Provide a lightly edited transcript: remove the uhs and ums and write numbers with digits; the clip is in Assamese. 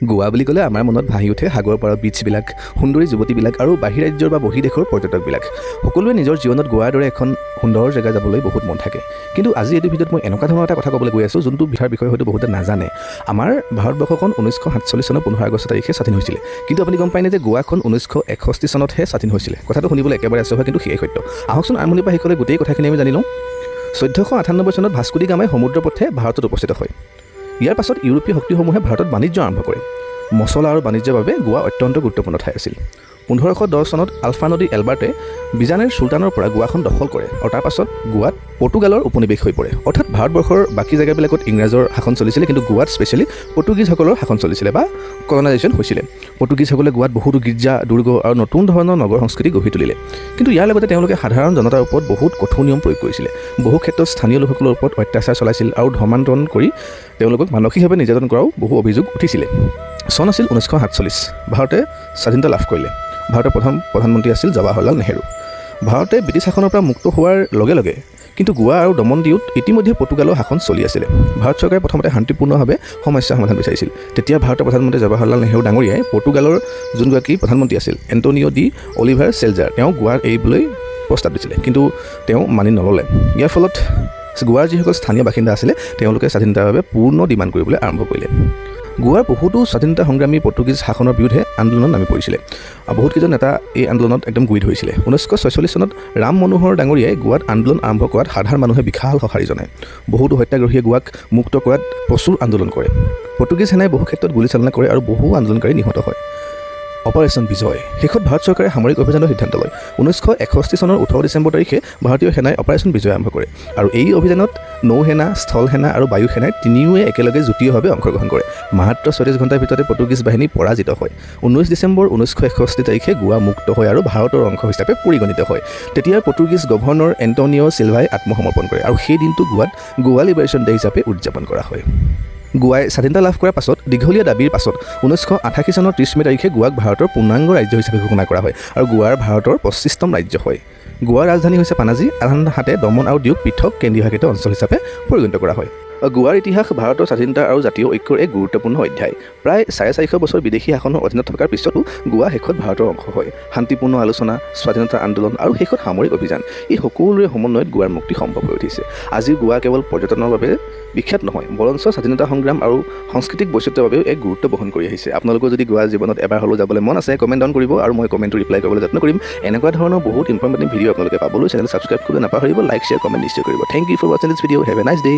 গোৱা বুলি ক'লে আমাৰ মনত ভাহি উঠে সাগৰৰ পাৰৰ বীচবিলাক, সুন্দৰী যুৱতীবিলাক আৰু বাহিৰ ৰাজ্যৰ বা বহিৰ্দেশৰ পৰ্যটকবিলাক। সকলোৱে নিজৰ জীৱনত গোৱাৰ দৰে এখন সুন্দৰ জেগা যাবলৈ বহুত মন থাকে। কিন্তু আজি এইটো ভিডিঅ'ত মই এনেকুৱা ধৰণৰ এটা কথা ক'বলৈ গৈ আছোঁ, যোনটো বিষয়ৰ বিষয়ে হয়তো বহুতে নাজানে। আমাৰ ভাৰতবৰ্ষখন 1947 চনৰ 15 আগষ্ট তাৰিখে স্বাধীন হৈছিলে। কিন্তু আপুনি গম পায়নে যে গোৱাখন 1961 চনতহে স্বাধীন হৈছিলে? কথাটো শুনিবলৈ একেবাৰে আচৰিত হয়, কিন্তু সেয়াই সত্য। আহকচোন, আৰম্ভণিৰ পৰা শেষলৈ গোটেই কথাখিনি আমি জানি লওঁ। 1498 চনত ভাস্কো ডি গামাই সমুদ্ৰ পথে ভাৰতত উপস্থিত হয়। ইয়াৰ পাছত ইউৰোপীয় শক্তিসমূহে ভাৰতত বাণিজ্য আৰম্ভ কৰে। মছলা আৰু বাণিজ্যৰ বাবে গোৱা অত্যন্ত গুৰুত্বপূৰ্ণ ঠাই আছিল। 1510 চনত আলফানো ডি এলবাৰ্টে বিজানেৰ চুলতানৰ পৰা গোৱাখন দখল কৰে আৰু তাৰ পাছত গোৱাত পৰ্তুগালৰ উপনিৱেশ হৈ পৰে। অৰ্থাৎ ভাৰতবৰ্ষৰ বাকী জেগাবিলাকত ইংৰাজৰ শাসন চলিছিলে, কিন্তু গোৱাত স্পেচিয়েলি পৰ্তুগীজসকলৰ শাসন চলিছিলে বা কলনাইজেশ্যন হৈছিলে। পৰ্তুগীজসকলে গোৱাত বহুতো গীৰ্জা, দুৰ্গ আৰু নতুন ধৰণৰ নগৰ সংস্কৃতি গঢ়ি তুলিলে। কিন্তু ইয়াৰ লগতে তেওঁলোকে সাধাৰণ জনতাৰ ওপৰত বহুত কঠোৰ নিয়ম প্ৰয়োগ কৰিছিলে। বহু ক্ষেত্ৰত স্থানীয় লোকসকলৰ ওপৰত অত্যাচাৰ চলাইছিল আৰু ধৰ্মান্তৰণ কৰি তেওঁলোকক মানসিকভাৱে নিৰ্যাতন কৰাও বহু অভিযোগ উঠিছিলে। চন আছিল 1947। ভাৰতে স্বাধীনতা লাভ কৰিলে। ভাৰতৰ প্ৰথম প্ৰধানমন্ত্ৰী আছিল জৱাহৰলাল নেহেৰু। ভাৰতে ব্ৰিটিছ শাসনৰ পৰা মুক্ত হোৱাৰ লগে লগে কিন্তু গোৱা আৰু দমন ডিউত ইতিমধ্যে পৰ্তুগালৰ শাসন চলি আছিলে। ভাৰত চৰকাৰে প্ৰথমতে শান্তিপূৰ্ণভাৱে সমস্যা সমাধান বিচাৰিছিল। তেতিয়া ভাৰতৰ প্ৰধানমন্ত্ৰী জৱাহৰলাল নেহেৰু ডাঙৰীয়াই পৰ্তুগালৰ যোনগৰাকী প্ৰধানমন্ত্ৰী আছিল, এণ্টনিঅ' ডি অলিভাৰ চেলজাৰ, তেওঁ গোৱাৰ এৰিবলৈ প্ৰস্তাৱ দিছিলে। কিন্তু তেওঁ মানি নল'লে। ইয়াৰ ফলত গোৱাৰ যিসকল স্থানীয় বাসিন্দা আছিলে, তেওঁলোকে স্বাধীনতাৰ বাবে পূৰ্ণ ডিমাণ্ড কৰিবলৈ আৰম্ভ কৰিলে। গোৱাৰ বহুতো স্বাধীনতা সংগ্ৰামী পৰ্তুগীজ শাসনৰ বিৰুদ্ধে আন্দোলনত নামি পৰিছিলে আৰু বহুতকেইজন নেতা এই আন্দোলনত একদম গুৰি ধৰিছিলে। 1946 চনত ৰাম মনোহৰ ডাঙৰীয়াই গোৱাত আন্দোলন আৰম্ভ কৰাত সাধাৰণ মানুহে বিশাল সঁহাৰি জনায়। বহুতো সত্যাগ্ৰহীয়ে গোৱাক মুক্ত কৰাত প্ৰচুৰ আন্দোলন কৰে। পৰ্তুগীজ সেনাই বহু ক্ষেত্ৰত গুলীচালনা কৰে আৰু বহু আন্দোলনকাৰী নিহত হয়। অপাৰেশ্যন বিজয়। শেষত ভাৰত চৰকাৰে সামৰিক অভিযানৰ সিদ্ধান্ত লয়। 1961 চনৰ 18 ডিচেম্বৰ তাৰিখে ভাৰতীয় সেনাই অপাৰেশ্যন বিজয় আৰম্ভ কৰে আৰু এই অভিযানত নৌসেনা, স্থলসেনা আৰু বায়ুসেনাই তিনিওৱে একেলগে যুটীয়াভাৱে অংশগ্ৰহণ কৰে। মাত্ৰ 36 ঘণ্টাৰ ভিতৰতে পৰ্তুগীজ বাহিনী পৰাজিত হয়। 19 ডিচেম্বৰ 1961 তাৰিখে গোৱা মুক্ত হয় আৰু ভাৰতৰ অংশ হিচাপে পৰিগণিত হয়। তেতিয়াৰ পৰ্তুগীজ গভৰ্ণৰ এণ্টনিঅ' চিলভাই আত্মসমৰ্পণ কৰে আৰু সেই দিনটো গোৱাত গোৱা লিবাৰেশ্যন ডে হিচাপে উদযাপন কৰা হয়। গোৱাই স্বাধীনতা লাভ কৰাৰ পাছত দীঘলীয়া দাবীৰ পাছত 1988 চনৰ 30 মে' তাৰিখে গোৱাক ভাৰতৰ পূৰ্ণাংগ ৰাজ্য হিচাপে ঘোষণা কৰা হয় আৰু গোৱাৰ ভাৰতৰ 25তম ৰাজ্য হয়। গোৱাৰ ৰাজধানী হৈছে পানাজী। আনহাতে দমন আৰু ডিউক পৃথক কেন্দ্ৰীয় শাসিত অঞ্চল হিচাপে পৰিগণিত কৰা হয়। গোৱাৰ ইতিহাস ভাৰতৰ স্বাধীনতা আৰু জাতীয় ঐক্যৰ এক গুৰুত্বপূৰ্ণ অধ্যায়। প্ৰায় 450 বছৰ বিদেশী শাসনৰ অধীনত থকাৰ পিছতো গোৱা শেষত ভাৰতৰ অংশ হয়। শান্তিপূৰ্ণ আলোচনা, স্বাধীনতা আন্দোলন আৰু শেষত সামৰিক অভিযান, এই সকলোৰে সমন্বয়ত গোৱাৰ মুক্তি সম্ভৱ হৈ উঠিছে। আজি গোৱা কেৱল পৰ্যটনৰ বাবে বিখ্যাত নহয়, বৰঞ্চ স্বাধীনতা সংগ্ৰাম আৰু সাংস্কৃতিক বৈচিত্ৰ্যৰ বাবেও এক গুৰুত্ব বহন কৰি আহিছে। আপোনালোকৰ যদি গোৱা জীৱনত এবাৰ হ'লেও যাবলৈ মন আছে, কমেণ্ট ডাউন কৰিব আৰু মই কমেণ্টটো ৰিপ্লাই কৰিবলৈ যত্ন কৰিম। এনেকুৱা ধৰণৰ বহুত ইনফৰ্মেটিভ ভিডিঅ' আপোনালোকে পাবলৈ চেনেল ছাবস্ক্ৰাইব কৰিবলৈ নাপাহৰিব। লাইক, শ্বেয়াৰ, কমেণ্ট নিশ্চয় কৰিব। Thank you for watching this video. Have a nice day.